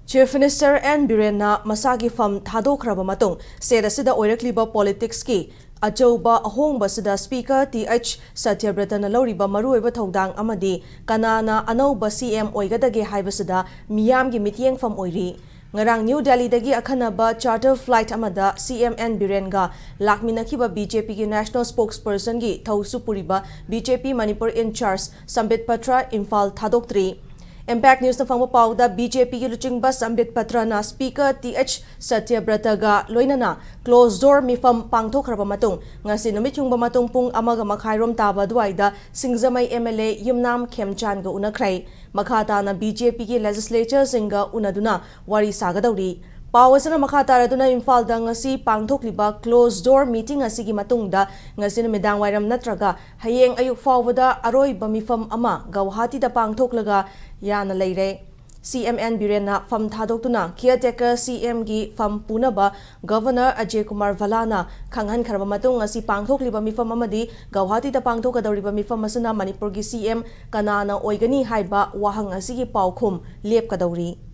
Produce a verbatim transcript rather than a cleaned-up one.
Chief Minister N Birenna ꯃꯁꯥꯒꯤ ꯐꯝ ꯊꯥꯗꯣꯛꯈ꯭ꯔꯕ ꯃꯇꯨꯡ state ꯑꯁꯤꯗ ꯑꯣꯏꯔꯛꯂꯤꯕ politicsꯀꯤ ꯑꯆꯧꯕ ꯑꯍꯣꯡꯕ ꯑꯁꯤꯗ Speaker Th Satyabrataꯅ ꯂꯧꯔꯤꯕ ꯃꯔꯨꯑꯣꯏꯕ ꯊꯧꯗꯥꯡ ꯑꯃꯗꯤ ꯀꯅꯥꯅ ꯑꯅꯧꯕ C M ꯑꯣꯏꯒꯗꯒꯦ ꯍꯥꯏꯕꯁꯤꯗ ꯃꯤꯌꯥꯝꯒꯤ ꯃꯤꯠꯌꯦꯡꯐꯝ ꯑꯣꯏꯔꯤ꯫ ꯉꯔꯥꯡ New Delhiꯗꯒꯤ ꯑꯈꯟꯅꯕ charter flight ꯑꯃꯗ C M N Birenꯒ ꯂꯥꯛꯃꯤꯟꯅꯈꯤꯕ BJPꯒꯤ national spokespersonꯒꯤ ꯊꯧꯁꯨ ꯄꯨꯔꯤꯕ BJP Manipur in charge Sambit Patra Imphal ꯊꯥꯗꯣꯛꯇ꯭ꯔꯤ꯫ Impact Newsꯅ ꯐꯪꯕ ꯄꯥꯎꯗ BJPꯒꯤ ꯂꯨꯆꯤꯡꯕ Sambit Patraꯅ Speaker Th Satyabrataꯒ ꯂꯣꯏꯅꯅ closed door ꯃꯤꯐꯝ ꯄꯥꯡꯊꯣꯛꯈ꯭ꯔꯕ ꯃꯇꯨꯡ ꯉꯁꯤ ꯅꯨꯃꯤꯠ ꯌꯨꯡꯕ ꯃꯇꯨꯡ ꯄꯨꯡ ꯑꯃꯒ ꯃꯈꯥꯏꯔꯣꯝ ꯇꯥꯕ ꯑꯗꯨꯋꯥꯏꯗ ꯁꯤꯡꯖꯃꯩ MLA ꯌꯨꯝꯅꯥꯝ ꯈꯦꯝꯆꯥꯟꯒ ꯎꯅꯈ꯭ꯔꯦ꯫ ꯃꯈꯥ ꯇꯥꯅ BJPꯒꯤ legislatureꯁꯤꯡꯒ ꯎꯅꯗꯨꯅ ꯋꯥꯔꯤ ꯁꯥꯒꯗꯧꯔꯤ꯫ ꯄꯥꯎ ꯑꯁꯤꯅ ꯃꯈꯥ ꯇꯥꯔꯗꯨꯅ ꯏꯝꯐꯥꯜꯗ ꯉꯁꯤ ꯄꯥꯡꯊꯣꯛꯂꯤꯕ closed door meeting ꯑꯁꯤꯒꯤ ꯃꯇꯨꯡꯗ ꯉꯁꯤ ꯅꯨꯃꯤꯗꯥꯡ ꯋꯥꯏꯔꯝ ꯅꯠꯇ꯭ꯔꯒ ꯍꯌꯦꯡ ꯑꯌꯨꯛ ꯐꯥꯎꯕꯗ ꯑꯔꯣꯏꯕ ꯃꯤꯐꯝ ꯑꯃ ꯒꯧꯍꯥꯇꯤꯗ ꯄꯥꯡꯊꯣꯛꯂꯒ ꯌꯥꯅ ꯂꯩꯔꯦ꯫ C M N ꯕꯤꯔꯦꯟꯅ ꯐꯝ ꯊꯥꯗꯣꯛꯇꯨꯅ caretaker C Mꯒꯤ ꯐꯝ ꯄꯨꯅꯕ Governor Ajay Kumar Bhallana ꯈꯪꯍꯟꯈ꯭ꯔꯕ ꯃꯇꯨꯡ ꯉꯁꯤ ꯄꯥꯡꯊꯣꯛꯂꯤꯕ ꯃꯤꯐꯝ ꯑꯃꯗꯤ ꯒꯧꯍꯥꯇꯤꯗ ꯄꯥꯡꯊꯣꯛꯀꯗꯧꯔꯤꯕ ꯃꯤꯐꯝ ꯑꯁꯤꯅ ꯃꯅꯤꯄꯨꯔꯒꯤ C M ꯀꯅꯥꯅ ꯑꯣꯏꯒꯅꯤ ꯍꯥꯏꯕ ꯋꯥꯍꯪ ꯑꯁꯤꯒꯤ ꯄꯥꯎꯈꯨꯝ ꯂꯦꯞꯀꯗꯧꯔꯤ꯫